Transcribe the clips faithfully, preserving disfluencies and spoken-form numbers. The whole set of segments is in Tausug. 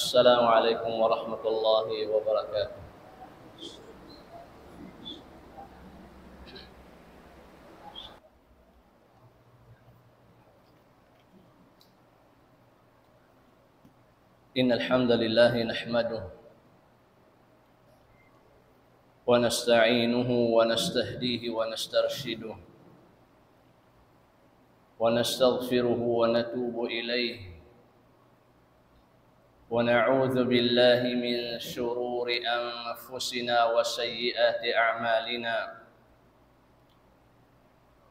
السلام عليكم ورحمة الله وبركاته. إن الحمد لله نحمده ونستعينه ونستهديه ونسترشده ونستغفره ونتوب إليه، ونعوذ بالله من شرور أنفسنا وسيئات أعمالنا.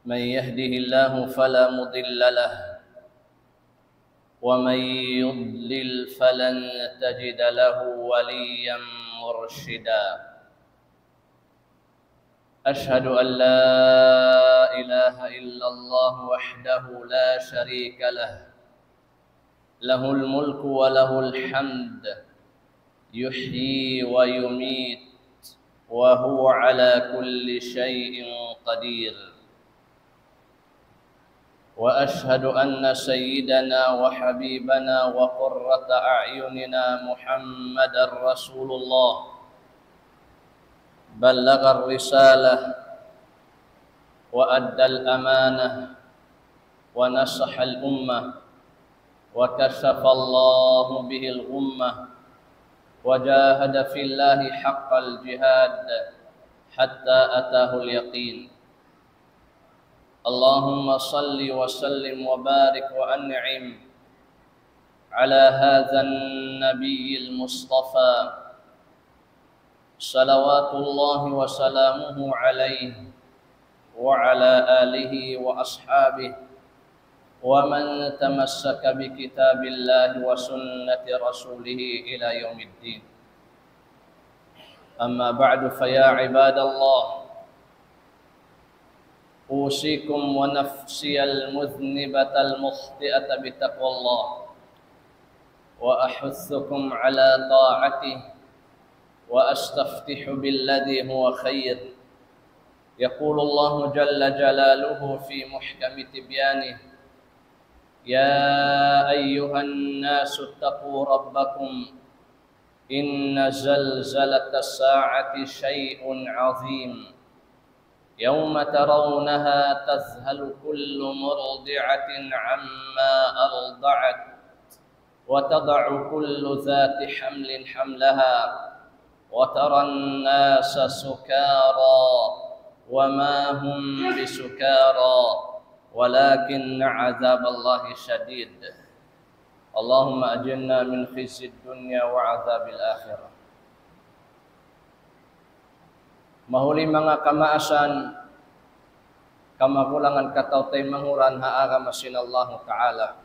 من يهده الله فلا مضل له، ومن يضلل فلن تجد له وليا مرشدا. أشهد أن لا إله إلا الله وحده لا شريك له، له الملك وله الحمد، يحيي ويميت، وهو على كل شيء قدير. وأشهد أن سيدنا وحبيبنا وقرة أعيننا محمدا رسول الله، بلغ الرسالة وأدى الأمانة ونصح الأمة، وكشف الله به الغمة، وجاهد في الله حق الجهاد حتى أتاه اليقين. اللهم صل وسلم وبارك وأنعم على هذا النبي المصطفى، صلوات الله وسلامه عليه وعلى آله وأصحابه ومن تمسك بكتاب الله وسنة رسوله إلى يوم الدين. أما بعد، فيا عباد الله، أوصيكم ونفسي المذنبة المخطئة بتقوى الله، وأحثكم على طاعته، وأستفتح بالذي هو خير. يقول الله جل جلاله في محكم تبيانه: يا أيها الناس اتقوا ربكم إن زلزلة الساعة شيء عظيم. يوم ترونها تذهل كل مرضعة عما أرضعت وتضع كل ذات حمل حملها وترى الناس سكارى وما هم بسكارى ولكن عذاب الله شديد. اللهم أجرنا من خزي الدنيا وعذاب الآخرة. Mahuli manga kamaasan, kamagulangan, kataw-taymanghuran ha agama sin Allahu Ta'ala.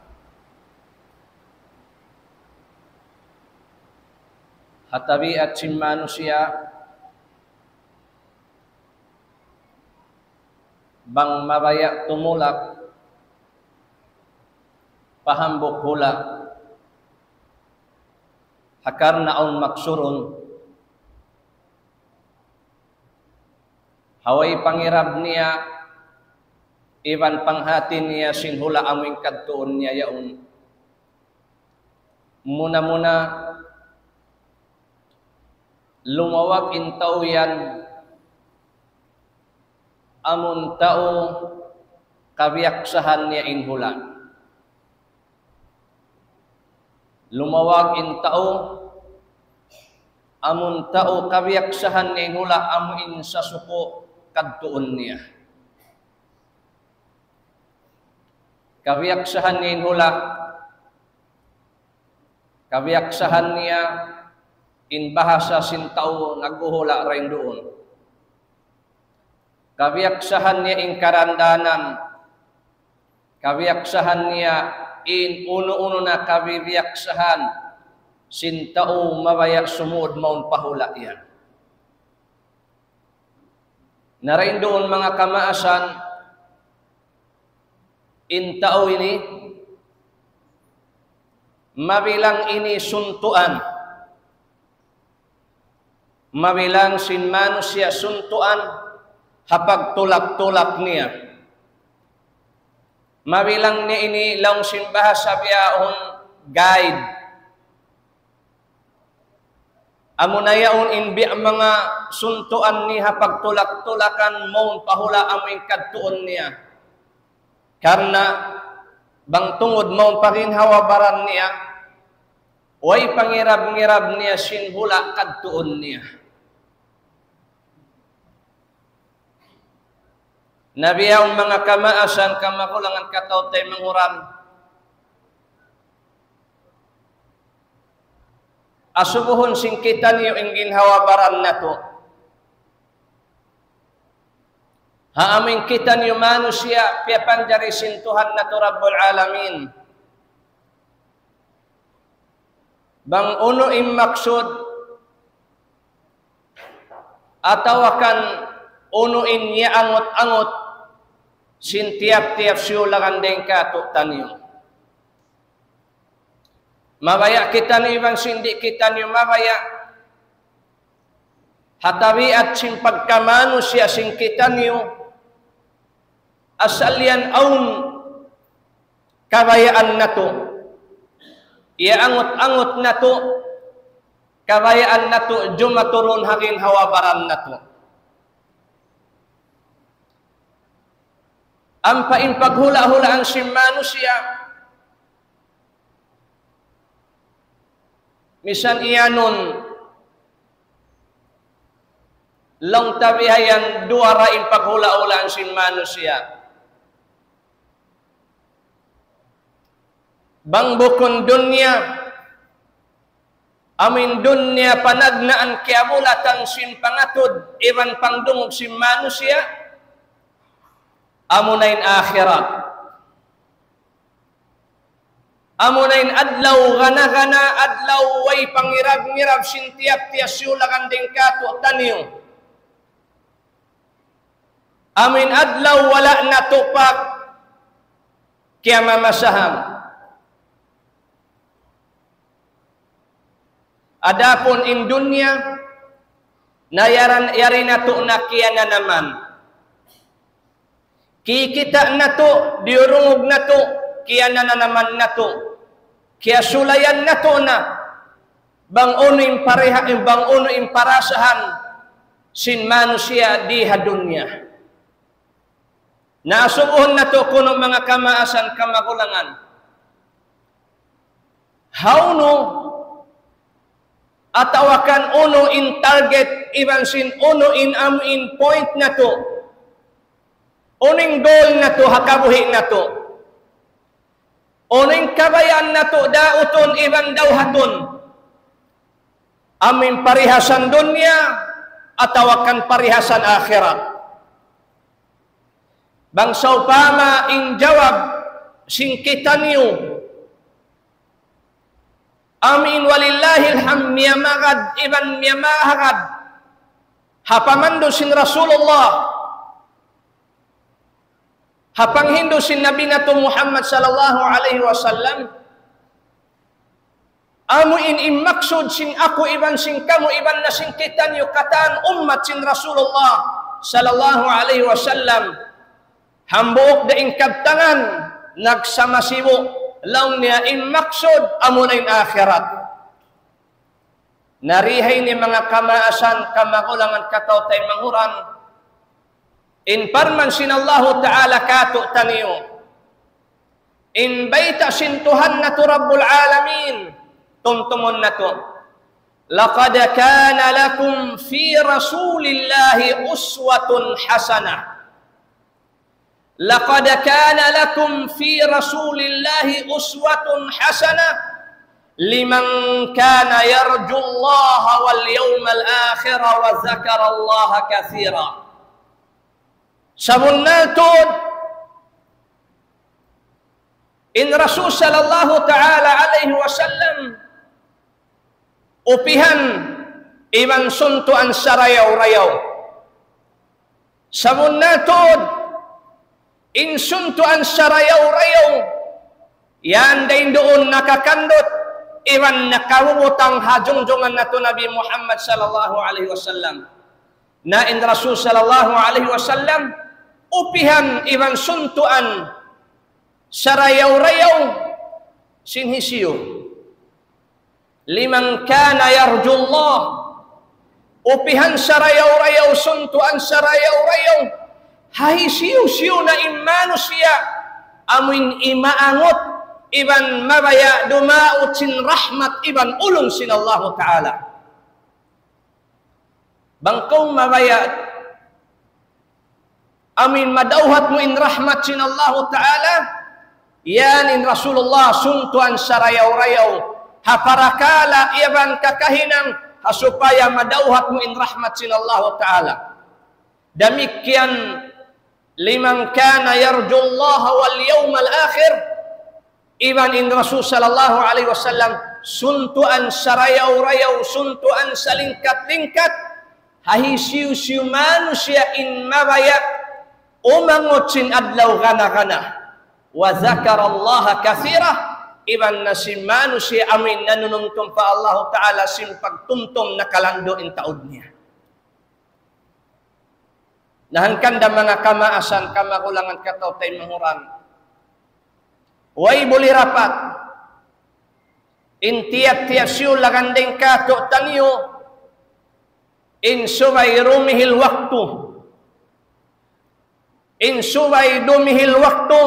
Ha tabiat sin manusiya', bang mabaya' tumulak pa hambuuk hula', ha karna' awn maksurun, ha way pangirab niya iban panghati niya sin hula' amu in kadtuun niya yaun. Muna-muna, lumawag in tau yan amun tau kabiyaksahan niya in hula'. Lumawag in tau, amun tau kabiyaksahan niya in hula', amu in sasuku' kadtuun niya. Kabiyaksahan niya in hula', kabiyaksahan niya in bahasa sin tau naghuhula' dayn duun. Kabiyaksahan niya in karandanan, kabiyaksahan niya in unu-unu na kabibiyaksahan sin tau mabaya' sumud mawn pa hula' yan. Na dayn duun manga kamaasan, in tau ini, mabilang ini suntuan. Mabilang sin manusiya' suntuan ha pagtulak-tulak niya. Mabilang niya ini laung sin bahasa bihaun guide. Amuna yaun in biya' manga suntuan niya ha pagtulak-tulakan mawn pa hula' amu in kadtuun niya. Karna' bang tungud mawn pa ginhawa-baran niya, way pangirab-ngirab niya sin hula' kadtuun niya. Na bihaun manga kamaasan, kamagulangan, kataw-taymanghuran. Asubuhun sin kitaniyu in ginhawa-baran natu'. Ha amu in kitaniyu manusiya' piyapanjari sin Tuhan natu' Rabbul Alamin. Bang unu in maksud atawa kan unu in iyaangut-angut sin tiyap-tiyap siyulagan dayn kātu'niyu. Mabaya' kitaniyu iban sin di' kitaniyu mabaya'. Ha tabiat sin pagkamanusiya' sin kitaniyu, asal yan awn kabayaan natu'. Iyaangut-angut natu', kabayaan natu' jumaturun ha ginhawa-baran natu'. Ampa in paghula'-hulaan sin manusiya', misan iyanun, laung ta bihayan duwa ra in paghula'-hulaan sin manusiya'. Bang bukun dunya, amu in dunya panagnaan kiyabulatan sin pangatud iban pangdungug sin manusiya', amuna in akhirat. Amuna in adlaw gana-gana, adlaw way pangirab-ngirab sin tiyap-tiyap siyulagan dayn kātu'niyu. Amu in adlaw wala' natu' pa kiyamamasahan. Adapun in dunya, na yaran, yari natu' na kiyananaman. Kikita' natu', diyurungug natu', kiyananaman natu', kiyasulayan natu' na, bang unu in pariha-, bang unu in parasahan sin manusiya' di ha dunya. Na asubuhun natu' kunu' manga kamaasan kamagulangan. Hawnu atawa kan unu in target iban sin unu in amu in point natu'. Unu in goal natu' ha kabuhi' natu'. Unu in kabayaan natu' dautun iban dawhatun. Amu in parihasan dunya atawa kan parihasan akhirat. Bang sawpama in jawab sin kitaniyu, amu in walillahil hamd miyamagad iban miyamahagad ha pamandu' sin Rasulullah, ha panghindu' sin Nabi natu' Muhammad sallallahu alayhi wasallam, amu in, in maksud sin aku iban sin kamu iban na sin kitaniyu katan ummat sin Rasulullah sallallahu alayhi wasallam. Hambuuk da in kabtangan, nagsama sibu', laung niya in maksud, amuna in akhirat. Na di ha ini manga kamaasan, kamagulangan, kataw-taymanghuran. In parman sin Allahu Ta'ala kātu'niyu. In bayta' sin Tuhan natu' Rabbul Alamin, tumtumun natu'. لقد كان لكم في رسول الله أسوة حسنة. لقد كان لكم في رسول الله أسوة حسنة لمن كان يرجو الله واليوم الآخر وذكر الله كثيرا. Sabunnal tuud, in Rasul sallallahu ta'ala alayhi wasallam, upihan iban suntuan sarayaw-rayaw. Sabunnal tuud, in suntuan sarayaw-rayaw, yan da in duun nakakandut, iban nakabubutang ha jungjungan natu' Nabi Muhammad sallallahu alayhi wasallam. Na in Rasul sallallahu alayhi wasallam, upihan iban suntuan sarayaw-rayaw sin hisiyu. لمن كان يرجو الله upihan sarayaw-rayaw, suntuan sarayaw-rayaw, ha hisiyu-siyu na in manusiya' amuin imaangut iban mabaya' dumaut sin rahmat iban ulung sin Allahu Ta'ala. Bang kaw mabaya' amuin madawhat mu in rahmat sin Allahu Ta'ala, yan in Rasulullah suntuan sarayaw-rayaw, ha parakala' iban kakahinang, ha supaya madawhat mu in rahmat sin Allahu Ta'ala. Damikkiyan لمن كان يرجو الله واليوم الآخر. Iban in Rasul sallallahu alayhi wasallam, suntuan sarayaw-rayaw, suntuan salingkat-lingkat, ha hisiyu-siyu manusiya' in mabaya' umangut sin adlaw gana-gana. وذكر الله كثيرا, iban na sin manusiya' amuin nanunumtum pa Allahu Ta'ala sin pagtumtum nakalandu' in taud niya. Na hangkan da manga kamaasan, kamagulangan, kataw-taymanghuran. Way buli rapat. In tiyap-tiyap siyu lagan dayn kātu'niyu, in subay dumihil waktu. In subay dumihil waktu,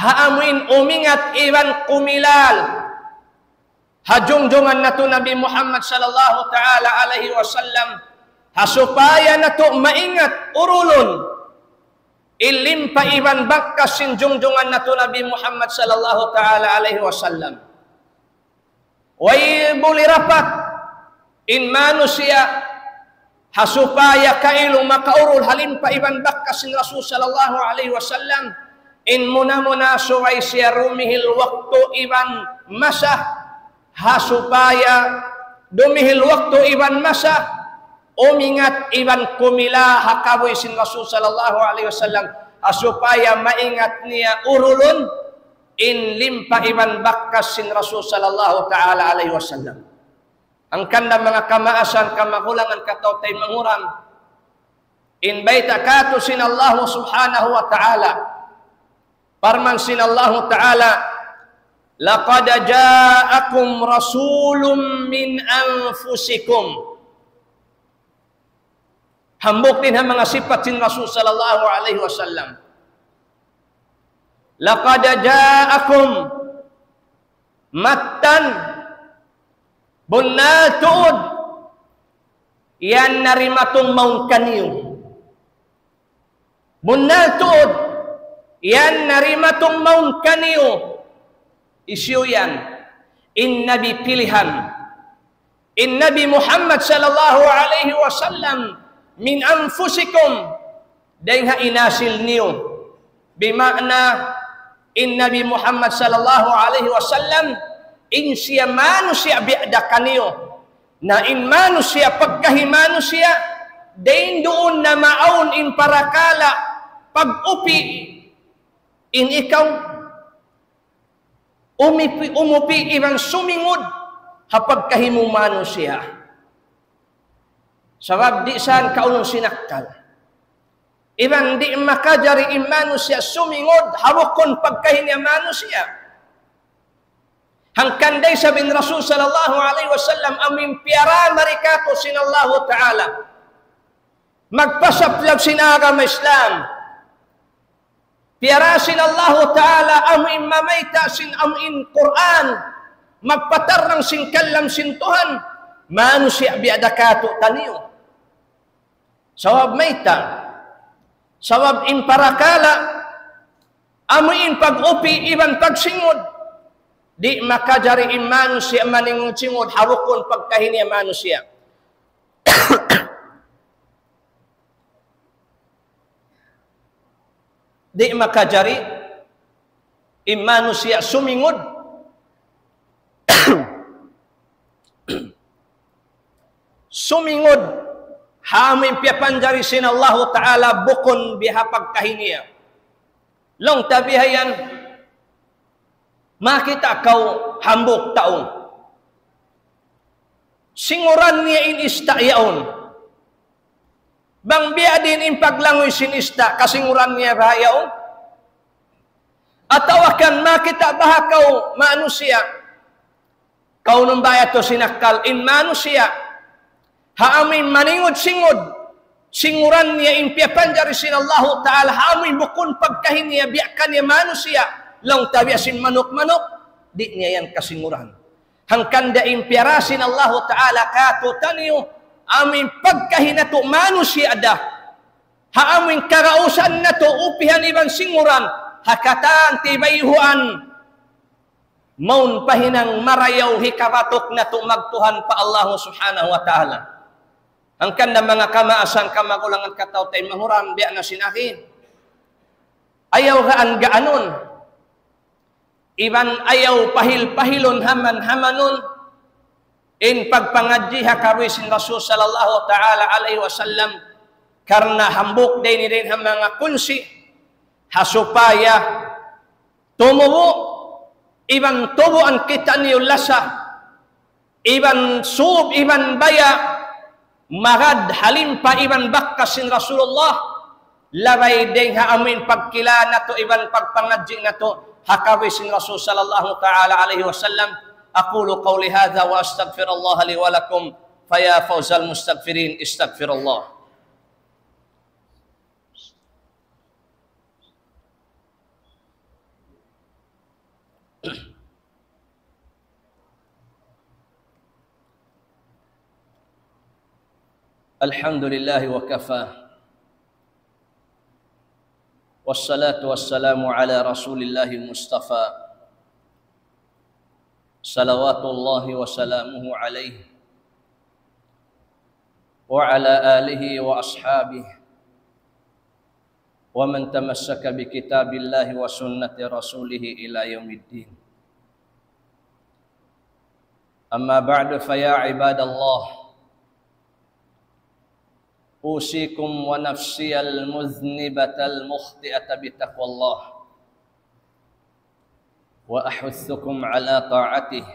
ha amuin umingat iban kumilal ha jungjungan natu' Nabi Muhammad sallallahu ta'ala alayhi wasallam, ha supaya natu' maingat urulun in limpa iban bakas sin jungjungan natu' Nabi Muhammad sallallahu ta'ala alayhi wasallam. Way buli rapat in manusiya' ha supaya kailu makaurul ha limpa iban bakas sin Rasul sallallahu alayhi wasallam, in muna-muna subay siya dumihil waktu iban masa, ha supaya dumihil waktu iban masa, umingat iban kumila ha kabuhi' sin Rasul sallallahu alayhi wasallam, ha supaya maingat niya urulun in limpa iban bakas sin Rasul sallallahu ta'ala alayhi wasallam. Hangkan da manga kamaasan, kamagulangan, kataw-taymanghuran, in bayta' kātu' sin Allahu subhanahu wa ta'ala. Parman sin Allahu ta'ala, لقد جاءكم رسول من أنفسكم. Hambuuk dayn ha manga sipat sin Rasul sallallahu alayhi wasallam. لقد جاءكم, mattan, bunnal tuud, yan narimatung mawn kaniyu. Bunnal tuud, yan narimatung mawn kaniyu. Hisiyu yan? In Nabi pilihan. In Nabi Muhammad sallallahu alayhi wasallam, من أنفسكم, dayn ha in asil niyu. Bima'na, in Nabi Muhammad sallallahu alayhi wasallam, in siya manusiya' biya' da kaniyu. Na in manusiya' pagkahi manusiya', dayn duun na maawn in parakala' pag-upi in ikaw. Umipi-, umupi iban sumingud ha pagkahi mu manusiya'. Sabab di' san kaunun sinakkal. Iban di' makajari in manusiya' sumingud ha bukun pagkahi niya manusiya'. Hangkan da isab in Rasul sallallahu alayhi wasallam amuin piyara mari kātu' sin Allahu ta'ala. Magpasaplag sin agama Islam. Piyara sin Allahu ta'ala amuin mamayta' sin amuin Qur'an, magpatarrang sin kalam sin Tuhan, manusiya' biya' da kātu'niyu. Sabab mayta', sabab in parakala' amuin pag-upi iban pagsingud, di' makajari in manusiya' maningud-singud ha bukun pagkahi niya manusiya'. Di' makajari in manusiya' sumingud, sumingud ha amuin piyapanjari sin Allahu ta'ala bukun biha pagkahi niya. Laung ta bihayan, makakita' kaw hambuuk tau, singuran niya in ista' yaun. Bang biya' diin in paglanguy sin ista', kasinguran niya baha' yaun? Atawa kan makakita' baha' kaw manusiya', kaunun baya' tu sinakkal in manusiya', Ha amuin maningud-singud, singuran niya in piyapanjari sin Allahu Ta'ala, ha amuin bukun pagkahi niya, biya' kaniya manusiya', laung ta biya' sin manuk-manuk, di' niya yan kasinguran. Hangkan da in piyara sin Allahu Ta'ala kātu'niyu, amuin pagkahi natu' manusiya' da. Ha amuin karausan natu' upihan iban singuran, ha katan tibayhuan, mawn pa hinang marayaw hikabatuk natu' magtuhan pa Allahu Subhanahu wa Ta'ala. Hangkan da manga kamaasan kamagulangan kataw-taymanghuran, biya' na sin agi. Ayaw gaan-gaanun. Iban ayaw pahil-pahilun, haman-hamanun in pagpangadji' ha kabuhi' sin Rasul sallallahu ta'ala alayhi wasallam, karna' hambuuk dayn ini dayn ha manga kunsi' ha supaya tumubu' iban tubuan kitaniyu lasa iban sūb, iban baya', magad ha limpa iban bakas sin Rasulullah, labay dayng ha amuin pagkila natu' iban pagpangadji' natu' ha kabuhi' sin Rasul sallallahu ta'ala alayhi wasallam. أقول قولي هذا وأستغفر الله لي ولكم، فيا فوز المستغفرين، استغفر الله. الحمد لله وكفى، والصلاة والسلام على رسول الله المصطفى، صلوات الله وسلامه عليه، وعلى آله وأصحابه، ومن تمسك بكتاب الله وسنة رسوله إلى يوم الدين. أما بعد، فيا عباد الله، أوصيكم ونفسي المذنبة المخطئة بتقوى الله، وأحثكم على طاعته،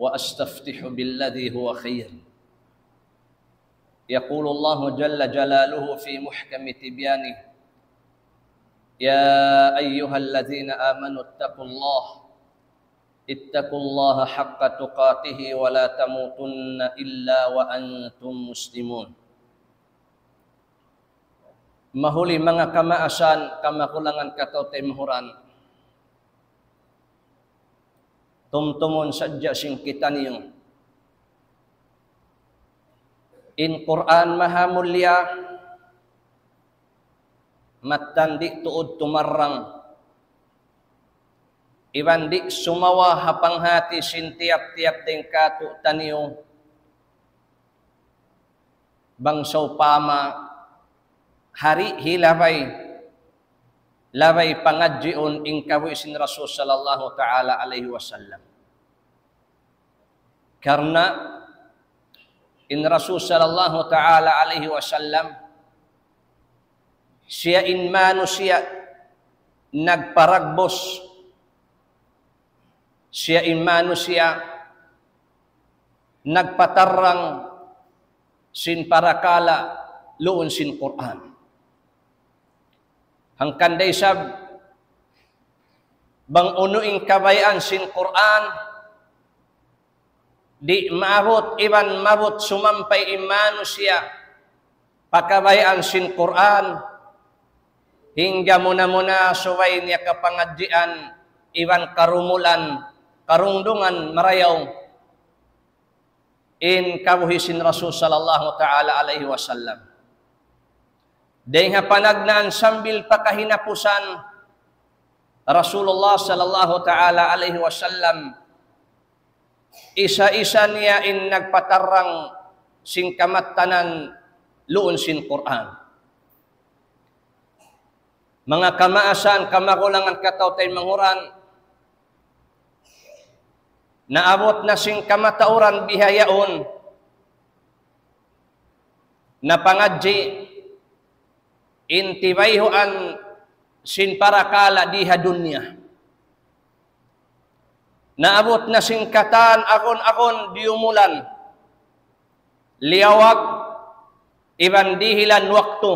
وأستفتح بالذي هو خير. يقول الله جل جلاله في محكم تبيانه: يا أيها الذين آمنوا اتقوا الله، اتقوا الله حق تقاته ولا تموتن إلا وأنتم مسلمون. Mahuli manga kamaasan, kamagulangan kataw-taymanghuran. Tumtumun sadja sin kitaniyu. In Qur'an maha mulia, mattan di' tuud tumarrang, iban di' sumawa ha panghati sin tiyap-tiyap dayn kātu'niyu, bang sawpama hari hilabay, labay pangadjiun in kabuhi' sin Rasul sallallahu ta'ala alayhi wasallam. Karna' in Rasul sallallahu ta'ala alayhi wasallam, siya in manusiya' nagparagbus, siya in manusiya' nagpatarrang sin parakala' luun sin Qur'an. Hangkan da isab bang unu in kabayaan sin Qur'an, di' maabut iban maabut sumampay in manusiya' pa kabayaan sin Qur'an, hangga muna-muna subay niya kapangadjian iban karumulan, karungdungan marayaw in kabuhi' sin Rasul sallallahu ta'ala alayhi wasallam. Dayng ha panagnaan sambil pa kahinapusan, Rasulullah sallallahu ta'ala alayhi wasallam, isa-isa niya in nagpatarrang sin kamattanan luun sin Qur'an. Manga kamaasan, kamagulangan kataw-taymanghuran, naabut na sin kamatauran bihaun, napangadji' in tibayhuan sin parakala' di ha dunya. Naabut na sin katan agun-agun diyumulan, liyawag, iban dihilan waktu.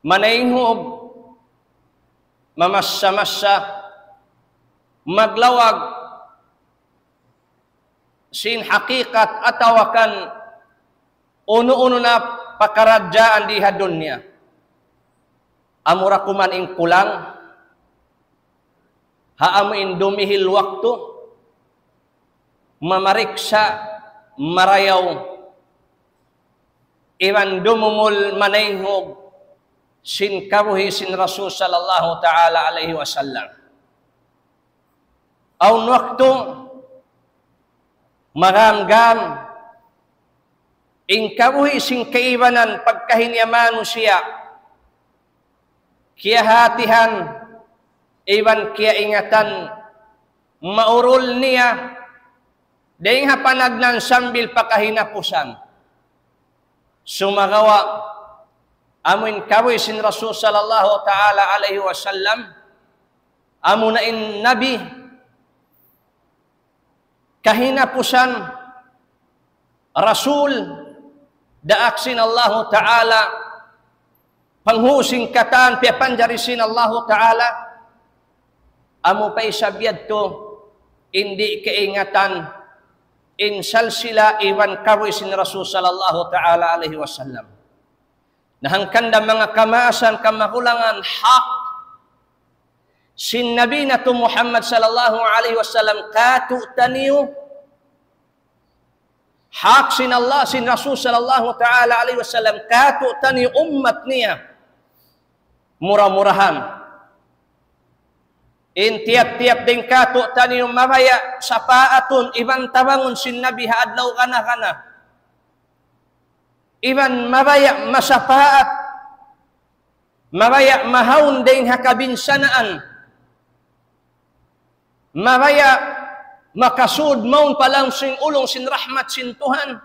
Manayngub, mamassa-massa, maglawag, sin hakikat atawa kan unu-unu na pakaradjaan di ha dunya. Amura kuman in kulang, ha amu in dumihil waktu, mamariksa', marayaw, iban dumungul manaynghug sin kabuhi' sin Rasul sallallahu ta'ala alayhi wasallam. Awn waktu magamgam in kabuhi' sin kaibanan pagkahi niya manusiya', kiyahatihan iban kiyaingatan, maurul niya dayn ha panagnaan sambil pa kahinapusan. Sumagawa', amu in kabuhi' sin Rasul sallallahu ta'ala alayhi wasallam, amuna in Nabi kahinapusan, Rasul daak sin Allahu ta'ala, panghu' sin katan piyapanjari sin Allahu ta'ala, amu pa isab yadtu in di' kaingatan in salsila iban kabuhi' sin Rasul sallallahu ta'ala alayhi wasallam. Na hangkan da manga kamaasan, kamagulangan, hak sin Nabi natu' Muhammad sallallahu alayhi wasallam kātu'niyu, hak sin Allah, sin Rasul sallallahu ta'ala alayhi wasallam kātu'niyu ummat niya. Mura-murahan in tiyap-tiyap dayn kātu'niyu mabaya' sapaatun iban tabangun sin Nabi ha adlaw gana-gana. Iban mabaya' masapaat, mabaya' mahawn dayn ha kabinsanaan, mabaya' makasud mawn pa lawm sin ulung sin rahmat sin Tuhan.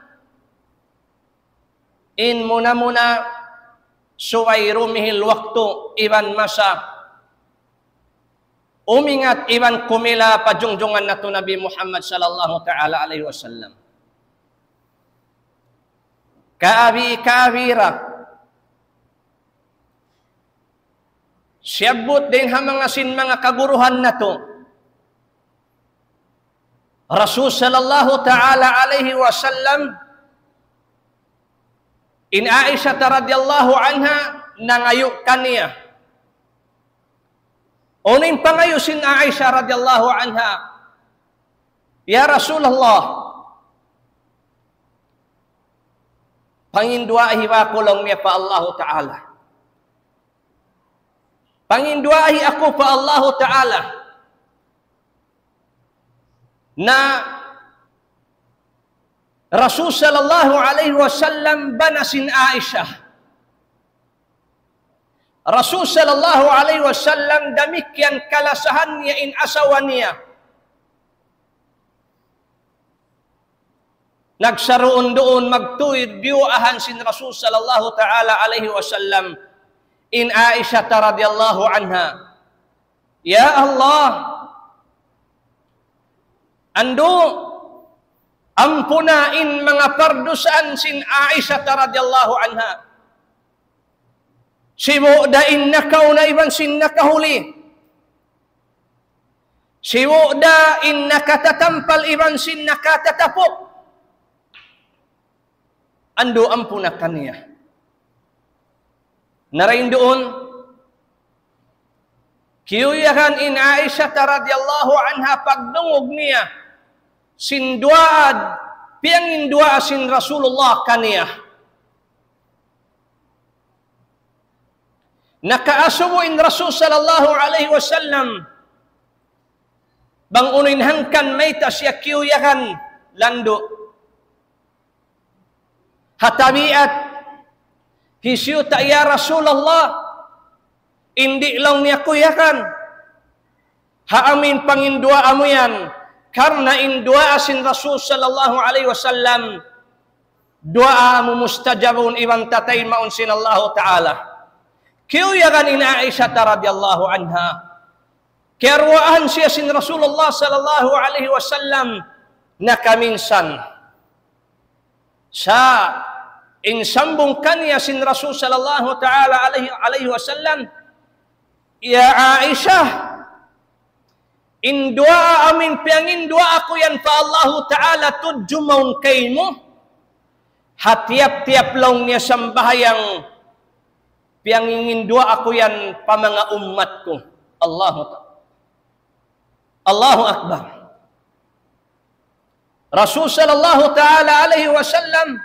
In muna-muna subay dumihil waktu iban masa, umingat iban kumila pa jungjungan natu' Nabi Muhammad sallallahu ta'ala alayhi wasallam. Kaabi-kaabi ra, siyabbut dayn ha manga sin manga kaguruhan natu', Rasul sallallahu ta'ala alayhi wasallam, in Aisha radiyallahu anha nangayu' kaniya. Unu in pangayu' sin Aisha radiyallahu anha? "Ya Rasulullah, panginduwaahi ba aku," laung niya, "pa Allahu Ta'ala. Panginduwaahi aku pa Allahu Ta'ala." Na Rasul sallallahu alayhi wasallam bana sin Aisha. Rasul sallallahu alayhi wasallam damikkiyan kalasahan niya in asawa niya. Nagsaruun-duun magtuy diyuwaahan sin Rasul sallallahu ta'ala alayhi wasallam in Aisha radiyallahu anha. Ya Allah, andu', ampuna in manga pardusaan sin Aisha radiyallahu anha. Sibu' da in nakauna iban sin nakahuli. Sibu' da in nakatatampal iban sin nakatatapuk. Andu' ampuna kaniya. Na dayn duun, kiyuyagan in Aisha radiyallahu anha pagdungug niya sin duwaa, piyanginduwaa sin Rasulullah kaniya. Nakaasubu in Rasul sallallahu alayhi wasallam bang unu in hangkan mayta' siya kiyuyagan landu'. Ha tabiat, hisiyu ta ya Rasulullah, in di' laung niya kuyagan. Ha amu in panginduwaa mu yan, karna' in duwaa sin Rasul sallallahu alayhi wasallam, duwaa mu mustajabun iban tataymaun sin Allahu Ta'ala. Kiyuyagan in Aisha radiyallahu anha. Kiyaruwaan siya sin Rasulullah sallallahu alayhi wasallam nakaminsan. Sa' in sambung kaniya sin Rasul sallallahu ta'ala alayhi, alayhi wasallam, "Ya Aisha, In duwaa amu in piyanginduwaa ku yan pa Allahu Ta'ala tudju mawn kaymu. Ha tiyap-tiyap laung niya sambahayang piyanginduwaa ku yan pa manga ummat ku. Allahu Ta-, Allahu Akbar. Rasul sallallahu ta'ala alayhi wasallam,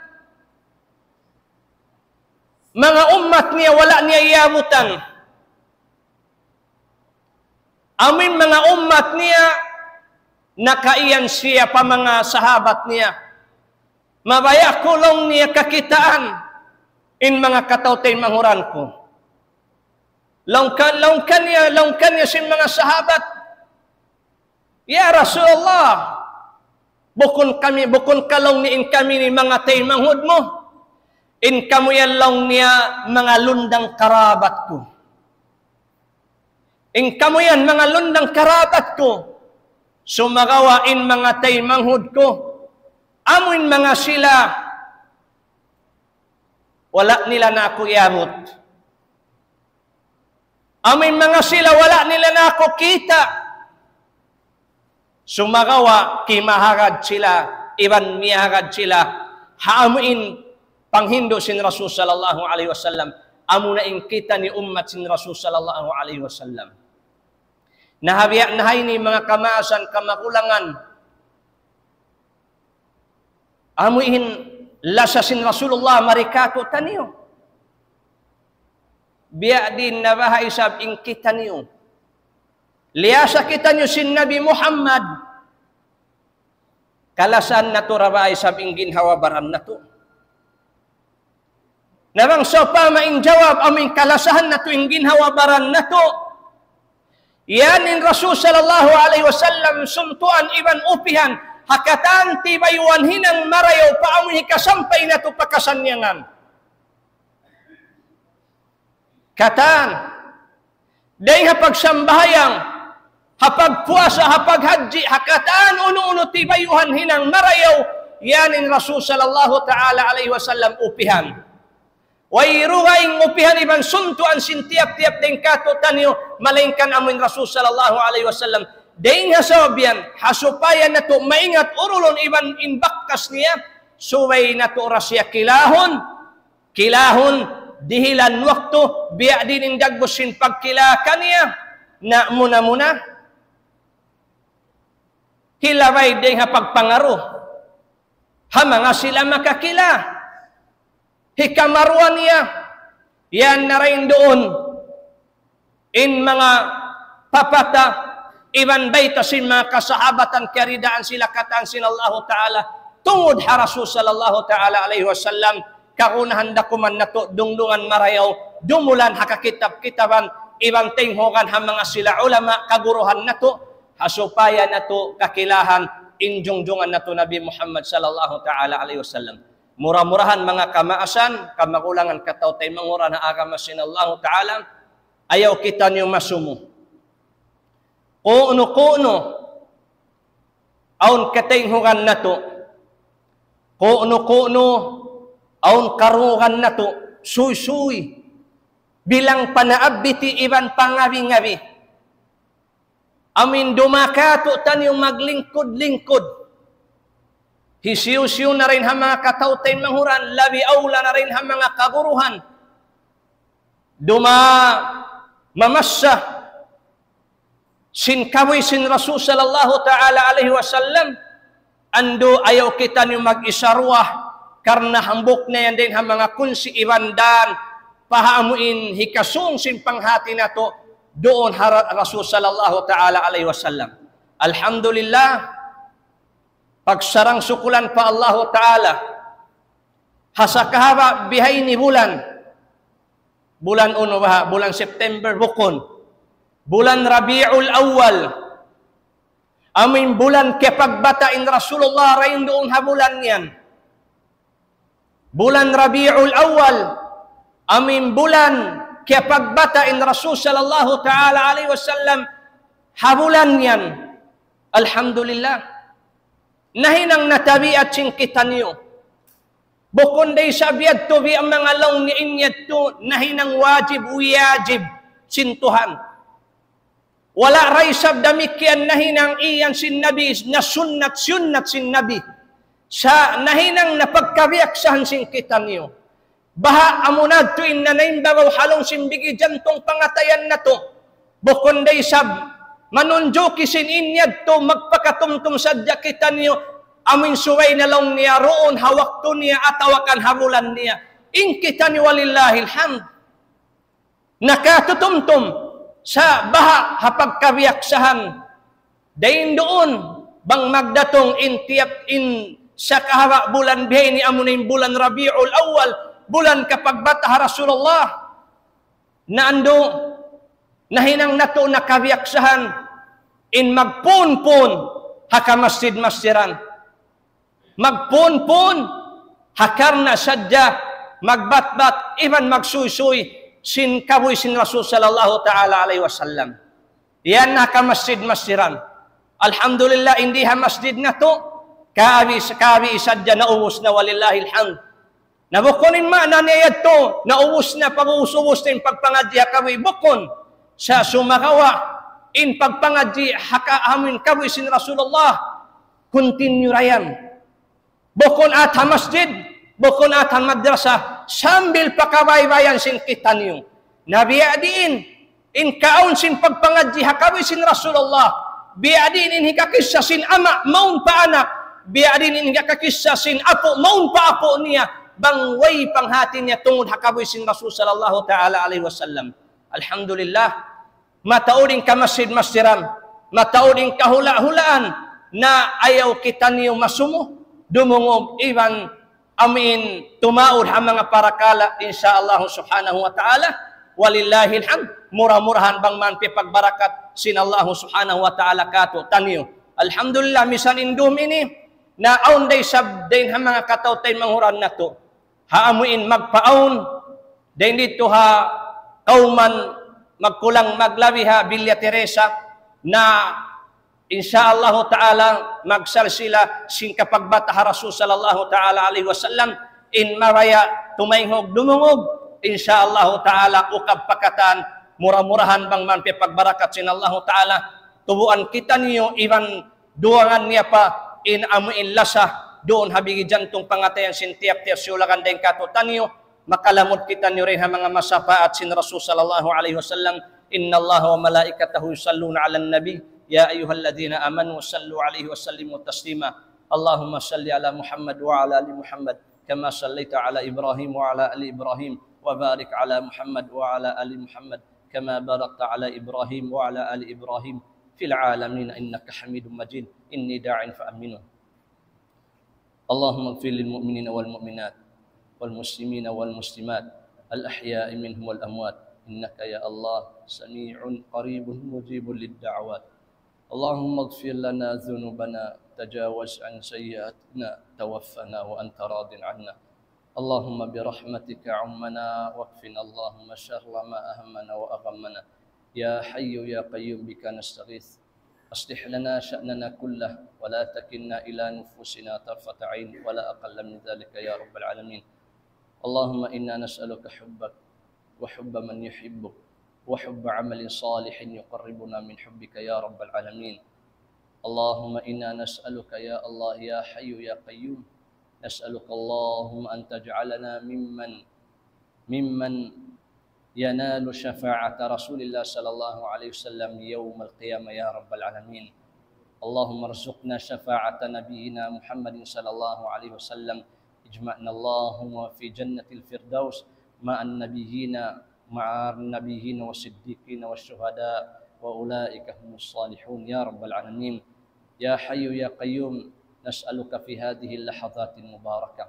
manga ummat niya wala' niya iyabutan. Amu in manga ummat niya, nakaiyan siya pa manga sahabat niya. Mabaya' ku laung niya kakitaan in manga kataw-taymanghuran ku. Laung ka-, laung kaniya, laung kaniya sin manga sahabat, "Ya Rasulullah, bukun kami, bukun ka laung niya in kami ini manga taymanghud mu? In kamu yan laung niya manga lundang karabat ku. In kamu yan manga lundang karabat ku. Sumagawa' in manga taymanghud ku, amu in manga sila, wala' nila na aku iyabut. Amu in manga sila, wala' nila na aku kita'. Sumagawa' kimahagad sila, iban miyahagad sila ha amu in panghindu' sin Rasul sallallahu alayhi wasallam. Amu na in kitaniyu ummat sin Rasul sallallahu alayhi wasallam." Na ha biya' na ha ini manga kamaasan, kamagulangan, amu in lasa sin Rasulullah mari kātu'niyu. Biya' diin na baha' isab in kitaniyu. Liyasa kitaniyu sin Nabi Muhammad. Kalasahan natu' ra baha' isab in ginhawa-baran natu'. Na bang sawpama in jawab amu in kalasahan natu' in ginhawa-baran natu', yan in Rasul sallallahu alayhi wasallam sumtuan iban upihan, ha katan tibayuan hinang marayaw pa amu in hikasampay natu' pa kasannyangan. Katan, dayng ha pagsambahayang, ha pagpuasa, ha paghajji, ha katan unu-unu tibayuhan hinang marayaw, yan in Rasul sallallahu ta'ala alayhi wasallam upihan. Way dugaing upihan iban sumtuan sin tiyap-tiyap dayng kātu'niyu, malaingkan amu in Rasul sallallahu alayhi wasallam. Dayng ha sabab yan, ha supaya natu' maingat urulun iban in bakas niya, subay natu' ra siya kilahun, kilahun, dihilan waktu, biya' diin in dagbus sin pagkila kaniya, na muna-muna, hilabay dayng ha pagpangaru ha manga sila makakila. Hikamaruwa niya, yan na dayn duun in manga papata iban bayta' sin manga kasahabatan, kiyaridaan sila katan sin Allahu Ta'ala, tungud ha Rasul sallallahu ta'ala alayhi wasallam, kagunahan da kuman natu' dungdungan marayaw, dumulan ha kakitab-kitaban, iban tinghugan ha manga sila ulama, kaguruhan natu', ha supaya natu' kakilahan in jungjungan natu' Nabi Muhammad sallallahu ta'ala alayhi wasallam. Mura-murahan manga kamaasan, kamagulangan, kataw-taymanghuran ha agama sin Allahu Ta'ala, ayaw kitaniyu masumu. Kunu-kunu awn katinghugan natu', kunu-kunu awn karungugan natu', suysuy, bilang panaabbiti iban pangabi-ngabi. Amu in dumaak kātu'niyu maglingkud-lingkud. Hisiyu-siyu na dayn ha manga kataw-taymanghuran, labi awla na dayn ha manga kaguruhan. Dumaak mamassa sin kabuhi' sin Rasul sallallahu ta'ala alayhi wasallam, andu' ayaw kitaniyu mag-isa duwa, karna' hambuuk na yan dayn ha manga kunsi iban dan, pa amu in hikasūng sin panghāti natu', duun ha Ra-, Rasul sallallahu ta'ala alayhi wasallam. Alhamdulillah, pagsarang-sukulan pa Allahu Ta'ala, ha sakahaba' bihaini bulan, bulan unu baha', bulan September bukun. Bulan Rabiul Awwal. Amu in bulan kiyapagbata' in Rasulullah dayn duun ha bulan yan. Bulan Rabiul Awwal. Amu in bulan kiyapagbata' in Rasul sallallahu ta'ala alayhi wasallam ha bulan yan. Alhamdulillah. Nahinang na tabiat sin kitaniyu. Bukun da isab yadtu biya' manga laung niya in yadtu nahinang wajib, wiyajib sin Tuhan. Wala' da isab damikkiyan nahinang iyan sin Nabi, na sunnat, sunnat sin Nabi. Sa' nahinang na pagkabiyaksahan sin kitaniyu. Baha' amu na yadtu in nanaimbabaw ha lawm sin bigi jantung pangatayan natu'. Bukun da isab manunjuki sin in yadtu magpakatumtum sadja kitaniyu, amu in subay na laung niya duun ha waktu niya atawa kan ha bulan niya. In kitaniyu walillahil hamd. Nakatutumtum sa' baha' ha pagkabiyaksahan. Dayn duun, bang magdatung in tiyap in sakahaba' bulan bihaini amu na in bulan Rabiul Awwal, bulan kapagbata' ha Rasulullah. Na andu', nahinang natu' na kabiyaksahan in magpunpun ha kamasjid-masjiran. Magpunpun ha karna' sadja magbatbat iban magsuysuy sin kabuhi' sin Rasul sallallahu ta'ala alayhi wasallam. Yan na ha kamasjid-masjiran. Alhamdulillah, in di ha masjid natu', kaabi, kaabi sadja naubus na walillahil hamd. Na bukun in maana niya yadtu, naubus na pag-ubus-ubus na in pagpangadji' ha kabuhi', bukun. Sa' sumagawa', in pagpangadji' ha ka-, amu in kabuhi' sin Rasulullah, continue da yan. Bukun at ha masjid, bukun at ha madrasa, sambil pa kabaybayan sin kitaniyu. Na biya' diin, in kaawn sin pagpangadji' ha kabuhi' sin Rasulullah, biya' diin in hikakissa sin ama' mawn pa anak, biya' diin in hikakissa sin apu' mawn pa apu' niya, bang way panghati niya tungud ha kabuhi' sin Rasul sallallahu ta'ala alayhi wasallam. Alhamdulillah, mataud in kamasjid-masjiran, mataud in kahula'-hulaan, na ayaw kitaniyu masumu, dumungug iban amu in tumaud ha manga parakala', insya Allah subhanahu wa ta'ala, walillahil hamd, mura-murahan bang man piyagbarakat sin Allah subhanahu wa ta'ala kātu'niyu. Alhamdulillah, misan in dum ini, na awn da isab dayn ha manga kataw-taymanghuran natu'. Ha amu in magpaawn, dayn didtu ha Kauman magkulang maglabi ha Villa Teresa, na insya Allah ta'ala magsalsila sin kapagbata' ha Rasul sallallahu ta'ala alayhi wasallam, in mabaya' tumayhug dumungug, insya Allah ta'ala ukab pa katan, mura-murahan bang man piyagbarakat sin Allah ta'ala, tubuan kitaniyu iban dugangan niya pa in amu in lasa, duun ha bigi jantung pangatayan sin tiyap-tiyap siyulagan dayn kātu'niyu, makalamud kitaniyu dayn ha manga masapaat sin Rasul sallallahu alayhi wasallam, إن الله وملائكته يصلون على النبي يا أيها الذين آمنوا صلوا عليه وسلموا تسليما. اللهم صل على محمد وعلى آل محمد كما صليت على إبراهيم وعلى آل إبراهيم وبارك على محمد وعلى آل محمد كما باركت على إبراهيم وعلى آل إبراهيم في العالمين إنك حميد مجيد. إني داع فآمنوا. اللهم اغفر للمؤمنين والمؤمنات والمسلمين والمسلمات الأحياء منهم والأموات إنك يا الله سميع قريب مجيب للدعوات. اللهم اغفر لنا ذنوبنا تجاوز عن سيئاتنا توفنا وأنت راض عنا. اللهم برحمتك عمنا واكفنا اللهم شر ما أهمنا وأغمنا. يا حي يا قيوم بك نستغيث. أصلح لنا شأننا كله ولا تكلنا إلى أنفسنا طرفة عين ولا أقل من ذلك يا رب العالمين. اللهم إنا نسألك حبك وحب من يحبك وحب عمل صالح يقربنا من حبك يا رب العالمين. اللهم إنا نسألك يا الله يا حي يا قيوم، نسألك اللهم أن تجعلنا ممن، ممن ينال شفاعة رسول الله صلى الله عليه وسلم يوم القيامة يا رب العالمين. اللهم ارزقنا شفاعة نبينا محمد صلى الله عليه وسلم. اجمعنا اللهم في جنة الفردوس مع النبيين، مع النبيين والصديقين والشهداء وأولئك هم الصالحون يا رب العالمين. يا حي يا قيوم، نسألك في هذه اللحظات المباركة،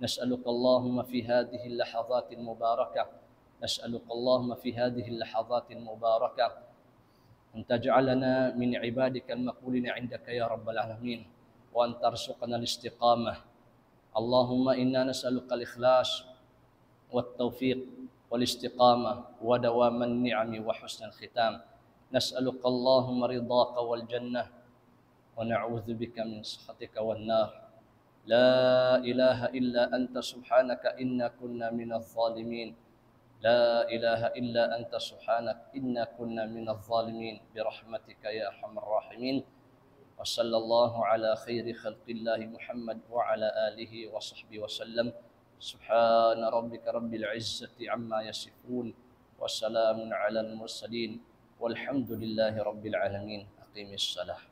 نسألك اللهم في هذه اللحظات المباركة، نسألك اللهم في هذه اللحظات المباركة أن تجعلنا من عبادك المقبولين عندك يا رب العالمين، وأن ترزقنا الاستقامة. اللهم إنا نسألك الإخلاص والتوفيق والاستقامة ودوام النعم وحسن الختام. نسألك اللهم رضاك والجنة ونعوذ بك من سخطك والنار. لا إله إلا أنت سبحانك إنا كنا من الظالمين. لا إله إلا أنت سبحانك إنا كنا من الظالمين برحمتك يا أرحم الراحمين. وصلى الله على خير خلق الله محمد وعلى آله وصحبه وسلم. سبحان ربك رب العزة عما يصفون، وسلام على المرسلين، والحمد لله رب العالمين. أقم الصلاة.